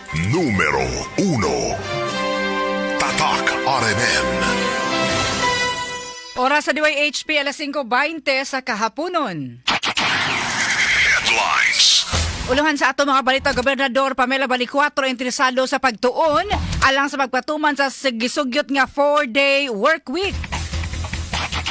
Numero 1. Tatak RMN. Oras sa DYHP, alas 5:20 sa kahaponon. Headlines. Uluhan sa ato mga balita, Gobernador Pamela Balicuatro interesado sa pagtuon alang sa pagpatuman sa gisugyot nga 4-day work week.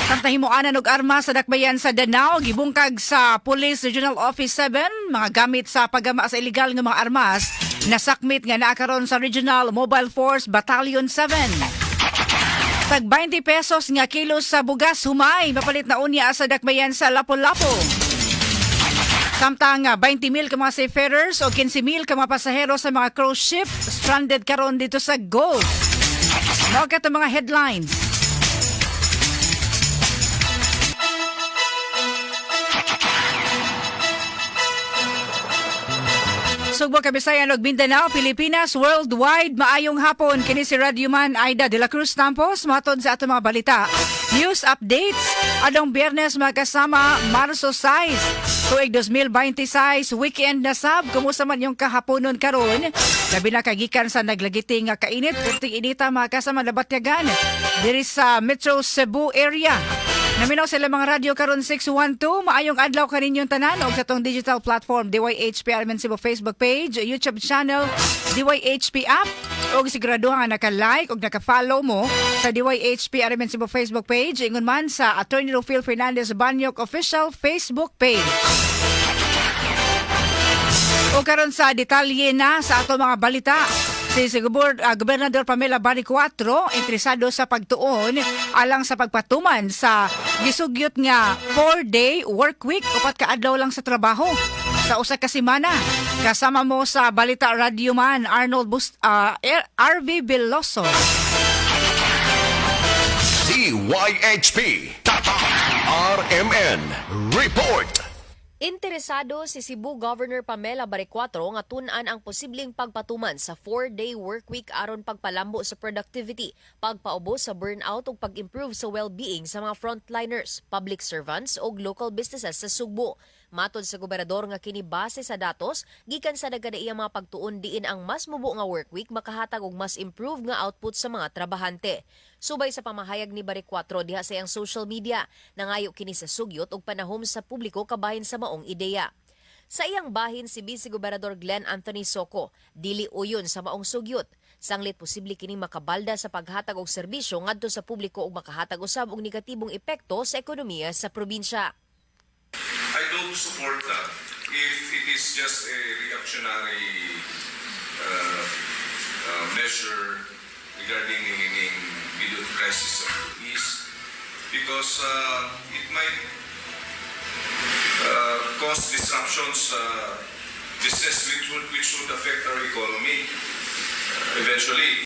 Samtang himuanan og armas sa dakbayan sa Danao, gibungkag sa Police Regional Office 7 mga gamit sa paggama sa illegal nga mga armas nasakmit nga naa karon sa Regional Mobile Force Battalion 7. Tag 20 pesos nga kilo sa bugas humay mapalit na unya sa dakbayan sa Lapu-Lapu. Samtang 20 mil ka mga seafarers o 15 mil ka mga pasahero sa mga cruise ship stranded karon dito sa Gulf. Mao kato mga headlines. Sugbo, Kabisayan ug Mindanao, Pilipinas, worldwide, maayong hapon. Kini si Radyoman Aida de la Cruz Tampos, matod sa atong mga balita. News updates, adong Biyernes, mga kasama, Marso 6, tuig 2026, weekend na sab. Kumusta man yung kahaponon karon? Labi na kagikan sa naglagiti nga kainit, perting inita, mga kasama, nabatyagan diri sa Metro Cebu area. Naminaw sila mga radyo karon 612. Maayong adlaw kaninyong tanan og sa tong digital platform DYHP RMN Cebu Facebook page, YouTube channel, DYHP app og siguraduhan nga naka-like og naka-follow mo sa DYHP RMN Cebu Facebook page ingon man sa Attorney Rufil Fernandez Banyok official Facebook page. O karon sa detalye na sa ato mga balita. Si Gobernador Pamela Baricuatro interesado sa pagtuon alang sa pagpatuman sa gisugyot nga 4-day work week, 4 ka adlaw lang sa trabaho sa usa ka semana. Kasama mo sa balita, Radyoman Arnold Bust, RV Veloso. DYHP. Tatak RMN. Report. Interesado si Cebu Governor Pamela Baricuatro nga tun-an ang posibleng pagpatuman sa 4-day work week aron pagpalambo sa productivity, pagpaubos sa burnout ug pag-improve sa well-being sa mga frontliners, public servants ug local businesses sa Sugbo. Matod sa gobernador nga kini base sa datos gikan sa nagkadaiyang mga pagtuon diin ang mas mubo nga work week makahatag og mas improved nga output sa mga trabahante. Subay sa pamahayag ni Baricuatro diha sa iyang social media, nangayo kini sa sugyot ug panahom sa publiko kabahin sa maong ideya. Sa iyang bahin, si Vice Gobernador Glenn Anthony Soco, dili uyon sa maong sugyot. Sanglit posible kining makabalda sa paghatag og serbisyo ngadto sa publiko ug makahatag usab og negatibong epekto sa ekonomiya sa probinsya. I don't support that if it is just a reactionary measure regarding the middle crisis of the East because it might cause disruptions business which would affect our economy eventually.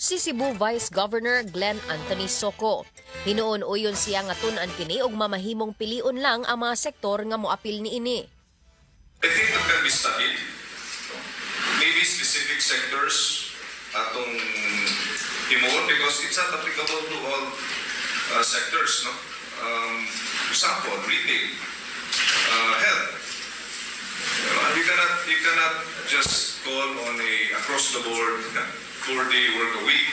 Si Cebu Vice Governor Glenn Anthony Soco, hinuon uyon siya nga tun-an kini ug mamahimong pilion lang ang mga sektor nga moapil niini. I think that can be studied. Maybe specific sectors atong himuon because it's not applicable to all sectors. No? For example, retail, health. You cannot just call on a across the board 4-day work a week,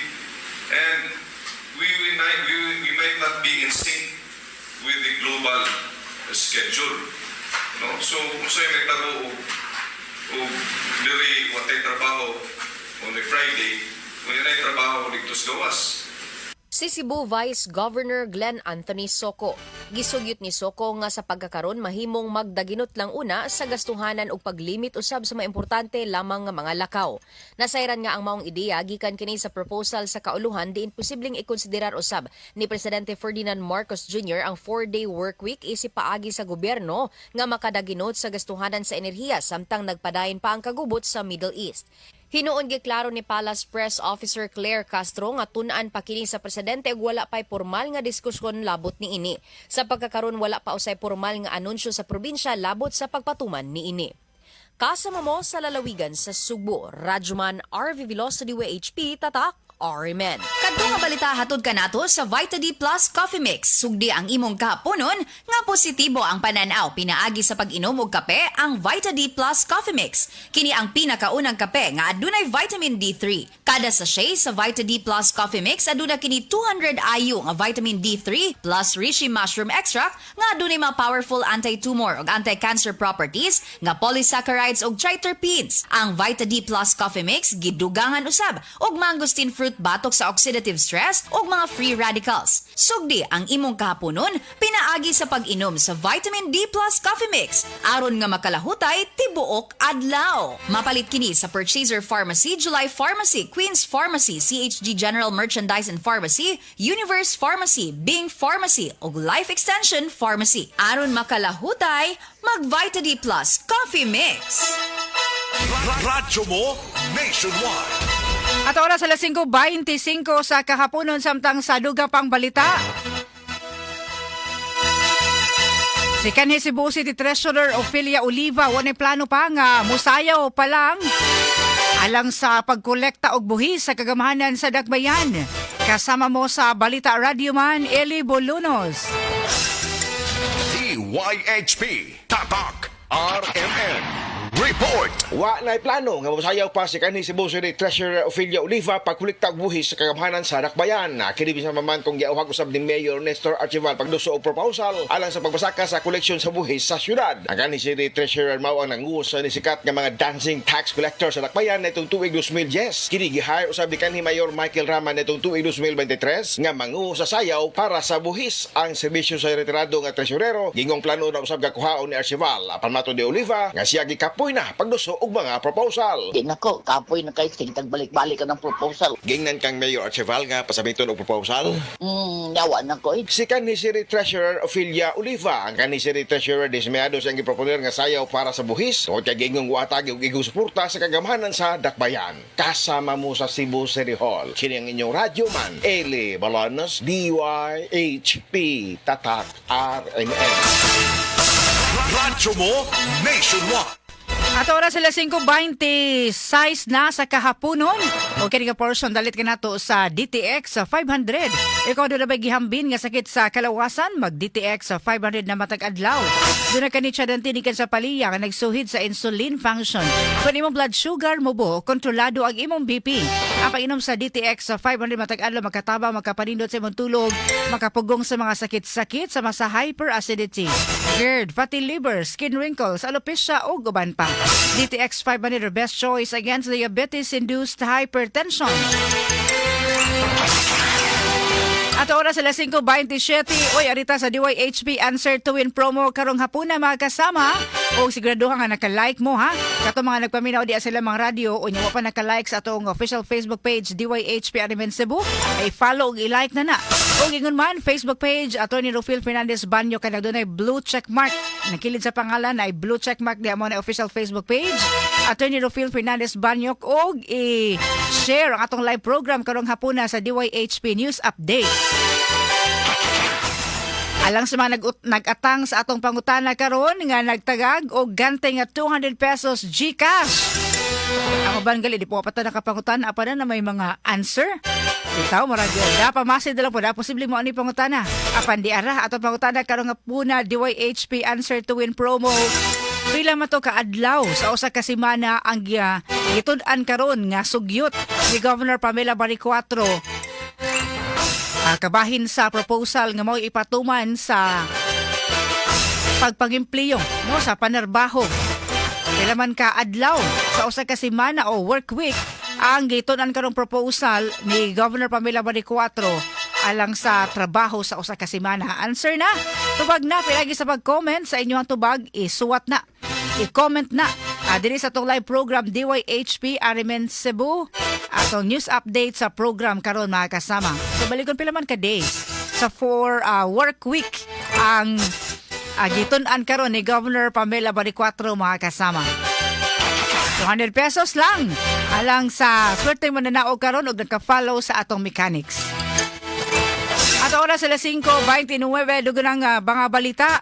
and we might not be in sync with the global schedule. No? So, kung sa'yo may tabo og diri watay trabaho on a Friday, kung yun ay trabaho dito sa gawas. Si Cebu Vice Governor Glenn Anthony Soco. Gisugyot ni Soco nga sa pagkakaron mahimong magdaginot lang una sa gastuhanan ug paglimit usab sa mga importante lamang nga mga lakaw. Nasayran nga ang maong ideya gikan kini sa proposal sa kauluhan diin posibleng ikonsiderar usab ni Presidente Ferdinand Marcos Jr. ang 4-day work week isip paagi sa gobyerno nga makadaginot sa gastuhanan sa enerhiya samtang nagpadayon pa ang kagubot sa Middle East. Hinuon giklaro ni Palace Press Officer Claire Castro nga tun-an pa kini sa presidente ug wala pa'y formal nga diskusyon labot niini. Sa pagkakaron, wala pa usay formal nga anunsyo sa probinsya labot sa pagpatuman niini. Kasama mo sa lalawigan sa Sugbo, Radyoman RV Veloso, DYHP, Tatak, RMN. Kadto nga balita hatod kanato sa Vita D Plus Coffee Mix. Sugdi ang imong kahaponon nga positibo ang pananaw pinaagi sa pag-inom og kape ang Vita D Plus Coffee Mix. Kini ang pinakaunang kape nga adunay vitamin D3. Kada sachet sa Vita D Plus Coffee Mix aduna kini 200 IU nga vitamin D3 plus reishi mushroom extract nga adunay mga powerful anti-tumor ug anti-cancer properties nga polysaccharides ug triterpenes. Ang Vita D Plus Coffee Mix gidugangan usab og mangosteen fruit batok sa oxidative stress ug mga free radicals. Sugdi ang imong kahaponon pinaagi sa pag-inom sa Vitamin D Plus Coffee Mix aron nga makalahutay tibuok adlaw. Mapalit kini sa Purchaser Pharmacy, July Pharmacy, Queens Pharmacy, CHG General Merchandise and Pharmacy, Universe Pharmacy, Bing Pharmacy ug Life Extension Pharmacy. Aron makalahutay, mag Vita D Plus Coffee Mix. Radyo mo nationwide. At oras alas 5:25 sa kahaponon samtang sa duga pang balita. Si kanhi Cebu City Treasurer Ophelia Oliva, wala plano pa nga musayaw pa lang alang sa pagkolekta og buhis sa kagamhanan sa Dakbayan. Kasama mo sa Balita Radyoman, Eli Bolunos. DYHP Tatak RMN Report. Wa na'y plano nga mosayaw pa si kanhi Cebu City Treasurer Ophelia Oliva pagkolekta og buhis sa kagamhanan sa Dakbayan. Kini bisan man kung giauhag usab ni Mayor Nestor Archival pagduso og proposal alang sa pagbasaka sa koleksyon sa buhis sa syudad. Ang kanhi City Treasurer mao ang nanguos sa nisikat nga mga dancing tax collector sa Dakbayan nitong tuig 2010. Kini gihire usab ni kanhi Mayor Michael Rama nitong tuig 2023 nga manguo sa sayaw para sa buhis ang serbisyo sa retirado nga treasurero. Gingong plano na usab gakuhaon ni Archival apan matod ni Oliva nga siya gikapoy na pagduso og mga proposal. Di nako, kapoy na kayo, sige balik-balik ka ng proposal. Gingnan kang Mayor Archival nga pasabiton og proposal. Yawa na ko eh. Si kanhi City Treasurer Ophelia Oliva, ang kanhi City Treasurer dismayado siyang giproponer nga sayaw para sa buhis tungod kay gingong watag og igong suporta sa kagamhanan sa Dakbayan. Kasama mo sa Cebu City Hall. Kini ang inyong radyo man, Eli Balanos, DYHP, Tatak RMN. Radyo mo nationwide. At oras sila 5:26 na sa kahaponon. Okay nga portion dalit ka nato sa DTX sa 500. Ikaw doon na ba gihambin nga sakit sa kalawasan? Mag DTX sa 500 na matag adlaw. Doon na kani siya tinikan sa paliya nga nagsuhid sa insulin function. Kung imong blood sugar mo bo, kontrolado ang imong BP. Ang pag-inom sa DTX sa 500 matag adlaw makatabang, makapanindot sa imong tulog, makapugong sa mga sakit-sakit sama sa hyperacidity, GERD, fatty liver, skin wrinkles, alopecia o uban pa. DTX 500, your best choice against diabetes-induced hypertension. At oras alas 5:27, oy, arita sa DYHP Answer to Win promo karong hapuna, mga kasama. O siguraduhan nga naka-like mo ha. Kato mga nagpaminaw di sila mga radyo o wa pa naka-like sa atong official Facebook page DYHP RMN Cebu, ay follow ug i-like na na. O ingon man Facebook page Attorney Rufil Fernandez Banyo, kanang dunay blue check mark. Nakilid sa pangalan ay blue check mark di mo na official Facebook page Attorney Rufil Fernandez Banyok og i-share ang atong live program karong hapuna sa DYHP News Update. Alang sa mga nag-atang sa atong pangutana karon nga nagtagag og gante nga 200 pesos GCash. Ang uban gali di po pa ta nakapangutana pa na may mga answer. Bitaw marag da pamasid lang po da posible mo ani pangutana. Apan di ara atong pangutana karon nga puna DYHP Answer to Win promo. Pila man to kaadlaw sa usa ka semana ang gitud-an karon nga sugyot ni Governor Pamela Baricuatro kabahin sa proposal nga mao ipatuman sa pagpangimpliyo no sa panarbaho? Pila man ka adlaw sa usa ka semana o work week ang gitun-an karong proposal ni Governor Pamela Baricuatro alang sa trabaho sa usa ka semana? Answer na. Tubag na pinagi sa pag-comment sa inyong tubag, isuwat na. I-comment na. Diri sa atong live program DYHP RMN Cebu. Atong news update sa program karon, mga kasama. So balikon pila man ka days sa 4 work week ang gitun-an karon ni Governor Pamela Baricuatro, mga kasama? 200 pesos lang alang sa swerte mo na naog karon og nagka-follow sa atong mechanics. At oras alas 5:29, dugo ng mga balita.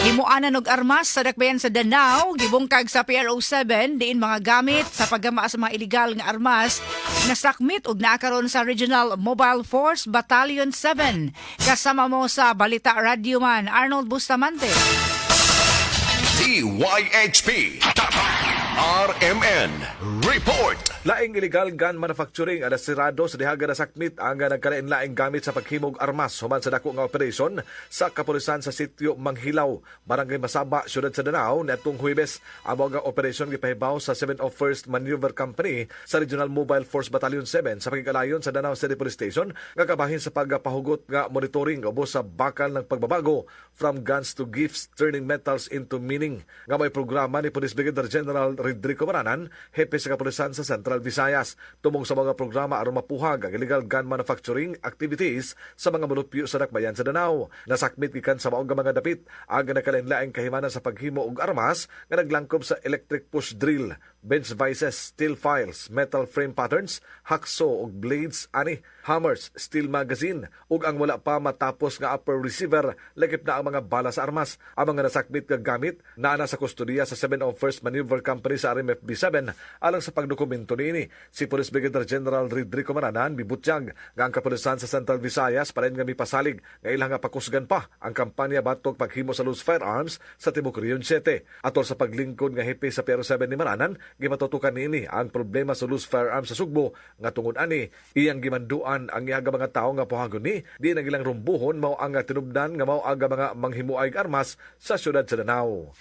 Himuanan og armas sa dakbayan sa Danao, gibungkag sa PRO 7 diin mga gamit sa paggama sa mga illegal nga armas nasakmit og naa karon sa Regional Mobile Force Battalion 7. Kasama mo sa Balita, Radyoman Arnold Bustamante. DYHP Tatak RMN Report. Laing illegal gun manufacturing ang nasirado sa dihaga nasakmit ang nagkalain-laing gamit sa paghimog armas human sa dako nga operasyon sa kapulisan sa sitio Manghilaw, Barangay Masaba, Siyudad sa Danao niadtong Huwebes. Ang nga operasyon gipahibaw sa 701st Maneuver Company sa Regional Mobile Force Battalion 7 sa pagkikalayon sa Danao City Police Station nga kabahin sa pagpahugot nga monitoring ubos sa bakal ng pagbabago, From Guns to Gifts, Turning Metals into Meaning, nga may programa ni Police Brigadier General Rodrigo Maranan, hepe sa kapulisan sa Central Visayas, tumong sa mga programa aron mapuhag ang illegal gun manufacturing activities sa mga mulupyo sa dakbayan sa Danao. Nasakmit gikan sa maong mga dapit ang nakalain-laing kahimanan sa paghimo og armas nga naglangkob sa electric push drill, bench vices, steel files, metal frame patterns, hacksaw ug blades ani, hammers, steel magazine ug ang wala pa matapos nga upper receiver, lakip na ang mga bala sa armas. Ang mga nasakmit nga gamit naa na sa kustodiya sa 701st Maneuver Company sa RMFB 7 alang sa pagdokumento niini. Si Police Brigadier General Rodrigo Maranan mibutyag nga ang kapulisan sa Central Visayas pa nga mipasalig nga ilang nga pakusgan pa ang kampanya batok paghimo sa loose firearms sa tibuok Region 7. Atol sa paglingkod nga hepe sa PRO 7 ni Maranan, gimatutukan niini ang problema sa loose firearms sa Sugbo nga tungod ani iyang gimanduan ang iyang mga tawo nga puhagon ni di nang ilang rumbuhon mao ang tinubdan nga mao ang mga manghimuay armas sa siyudad sa Danao.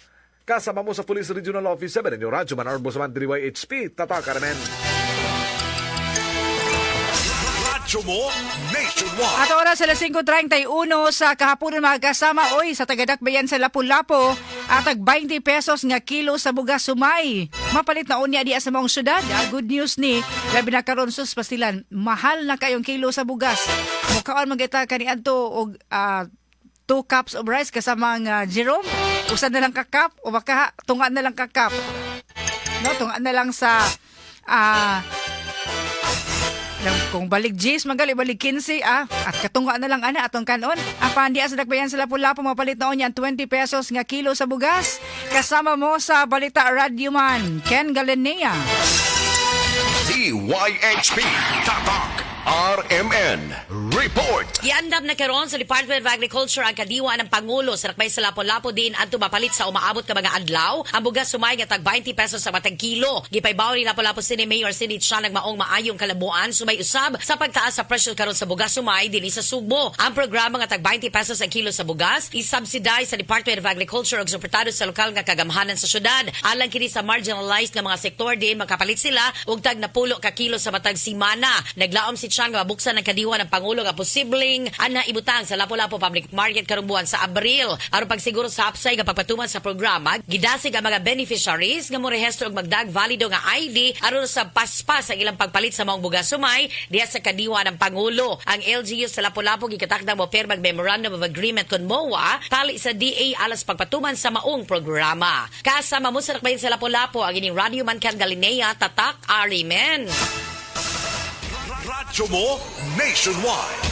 Kasama mo sa Police Regional Office 7, inyo Radyo Man Arbo sa DYHP, Tatak RMN. Radyo mo nationwide. At oras alas 5:31 sa kahaponon, mga kasama, oy, sa tagadakbayan sa Lapu-Lapu at tag 20 pesos nga kilo sa bugas sumay. Mapalit na unya diya sa maong syudad. Ah, good news ni labi na karon, sus pastilan, mahal na kayong kilo sa bugas. Mukaon man kita kaniadto og 2 cups of rice kasama nga Jerome. Usa na lang ka cup o baka tunga na lang ka cup. No, tunga na lang sa kung balik G's, magali balik 15 at katunga na lang ana atong kanon. Apan di sa dakbayan sa Lapu-Lapu mapalit na unya 20 pesos nga kilo sa bugas. Kasama mo sa Balita, Radyoman Ken Galinea. DYHP Tatak RMN Report. Giandam na karon sa Department of Agriculture ang kadiwa ng Pangulo sa Rakbay sa Lapu-Lapu din adto mapalit sa umaabot nga mga adlaw ang bugas sumay nga tag 20 pesos sa matag kilo. Gipaybaw ni Lapu-Lapu City Mayor Cindy Chan ang maong maayong kalabuan sumay usab sa pagtaas sa presyo karon sa bugas sumay dinhi sa Sugbo. Ang programa nga tag 20 pesos ang kilo sa bugas isubsidize sa Department of Agriculture ug suportado sa lokal nga kagamhanan sa syudad. Alang kini sa marginalized nga mga sektor din makapalit sila og tag napulo ka kilo sa matag simana. Naglaom si Chan nga mabuksan ang kadiwa ng Pangulo nga posibleng ana ibutang sa Lapu-Lapu Public Market karong buwan sa Abril. Aron pagsiguro sa hapsay nga pagpatuman sa programa, gidasig ang mga beneficiaries nga morehistro og magdag valido nga ID aron sa paspas ang ilang pagpalit sa maong bugas sumay diha sa kadiwa ng Pangulo. Ang LGU sa Lapu-Lapu gikatakdang mo pirmag Memorandum of Agreement kon MOA tali sa DA alas pagpatuman sa maong programa. Kasama mo sa Lakbayan sa Lapu-Lapu ang inyong Radio Man Ken Galinea, Tatak RMN. Radyo mo nationwide.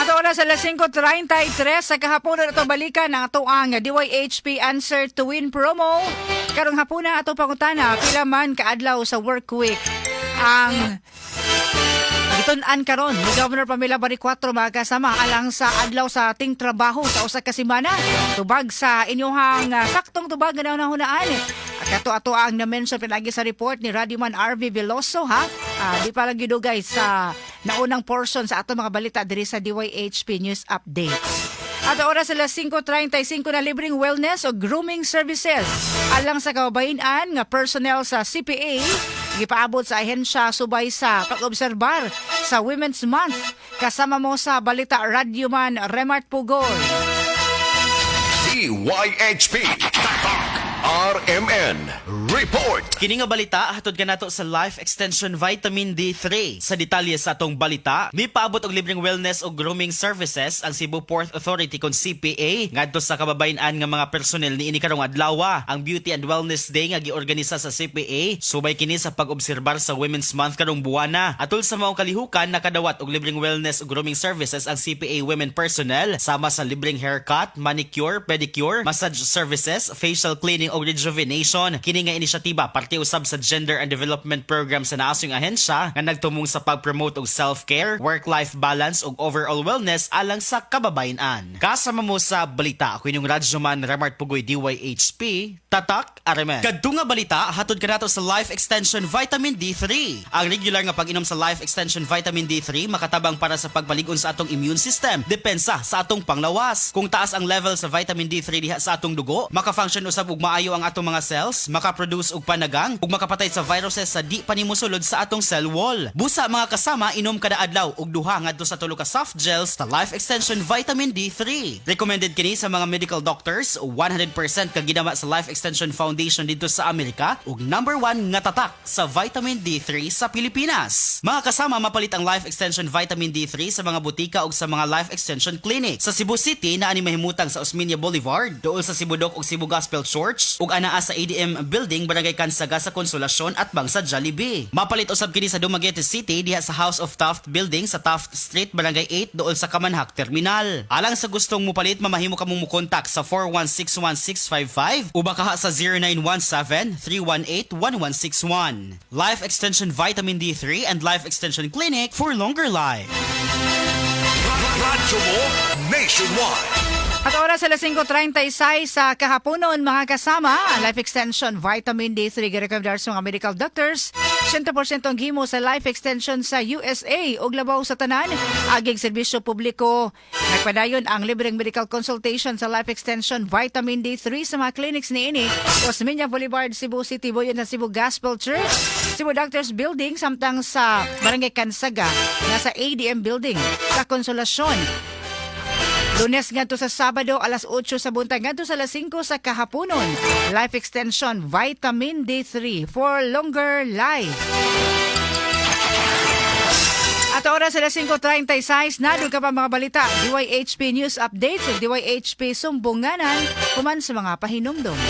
At oras alas 5:33 sa kahaponon, ato balikan ang ato ang DYHP Answer to Win promo. Karong hapuna ato pangutana, pila man kaadlaw sa work week ang gitun-an karon ni Governor Pamela Baricuatro, mga kasama, alang sa adlaw sa ating trabaho sa usa ka semana? Tubag sa inyuhang saktong tubag nga nahunahunaan. At kato ato ang na-mention pinagi sa report ni Radyoman RV Veloso ha. Di pa lang gidugay sa naunang portion sa ato mga balita diri sa DYHP News Update. At oras alas 5:35 na, libreng wellness o grooming services alang sa kababayen-an nga personnel sa CPA gipaabot sa ahensya subay sa pag-obserbar sa Women's Month. Kasama mo sa Balita, Radyoman Remart Pugoy. DYHP Tatak RMN. Report. Kini nga balita hatod kanato sa Life Extension Vitamin D3. Sa detalye sa atong balita, mipaabot og libreng wellness ug grooming services ang Cebu Port Authority kon CPA ngadto sa kababayen-an nga mga personnel niini karong adlaw. Ang Beauty and Wellness Day nga giorganisa sa CPA subay kini sa pag-obserbar sa Women's Month karong buwana. Atol sa maong kalihukan, nakadawat og libreng wellness ug grooming services ang CPA women personnel sama sa libreng haircut, manicure, pedicure, massage services, facial cleaning ug rejuvenation. Kini nga inisyatiba parte usab sa Gender and Development Program sa naasong ahensya nga nagtumong sa pag-promote og self-care, work-life balance ug overall wellness alang sa kababayen-an. Kasama mo sa balita, ako inyong radyoman Remart Pugoy, DYHP, Tatak RMN. Kadto nga balita, hatod kanato sa Life Extension Vitamin D3. Ang regular nga pag-inom sa Life Extension Vitamin D3 makatabang para sa pagpalig-on sa atong immune system, depensa sa atong panglawas. Kung taas ang level sa vitamin D3 diha sa atong dugo, maka-function usab og maayo ang atong mga cells, maka-produce og panagang, ug makapatay sa viruses sa di pa nimo sulod sa atong cell wall. Busa, mga kasama, inom kada adlaw og 2 ngadto sa 3 ka soft gels sa Life Extension Vitamin D3. Recommended kini sa mga medical doctors, 100% kaginama sa Life Extension Foundation dito sa Amerika ug number 1 nga tatak sa vitamin D3 sa Pilipinas. Mga kasama, mapalit ang Life Extension Vitamin D3 sa mga butika ug sa mga Life Extension Clinic. Sa Cebu City, naa ni mahimutang sa Osmeña Boulevard, duol sa Cebu Doc ug Cebu Gospel Church, ug anaa sa ADM Building, Barangay Cansaga sa Consolacion at bang sa Jollibee. Mapalit usab kini sa Dumaguete City diha sa House of Taft Building sa Taft Street, Barangay 8, duol sa Kamanhak Terminal. Alang sa gustong mupalit, mamahimo kamong mukontak sa 4161655 o bakaha sa 0917-318-1161. Life Extension Vitamin D3 and Life Extension Clinic for longer life. Radyo mo nationwide. At oras alas 5:36 sa kahaponon, mga kasama, Life Extension Vitamin D3 girekomendar sa mga medical doctors. 100% ang gimo sa Life Extension sa USA ug labaw sa tanan, agig serbisyo publiko. Nagpadayon ang libreng medical consultation sa Life Extension Vitamin D3 sa mga clinics niini: Osmeña Boulevard, Cebu City, buyon sa Cebu Gospel Church, Cebu Doctors Building, samtang sa Barangay Cansaga, nasa ADM Building sa Consolacion. Lunes ngadto sa Sabado, alas 8 sa buntag ngadto sa alas 5 sa kahaponon. Life Extension Vitamin D3 for longer life. At oras alas 5:36 na, ka pa mga balita. DYHP News Updates ug DYHP Sumbunganan human sa mga pahinumdom.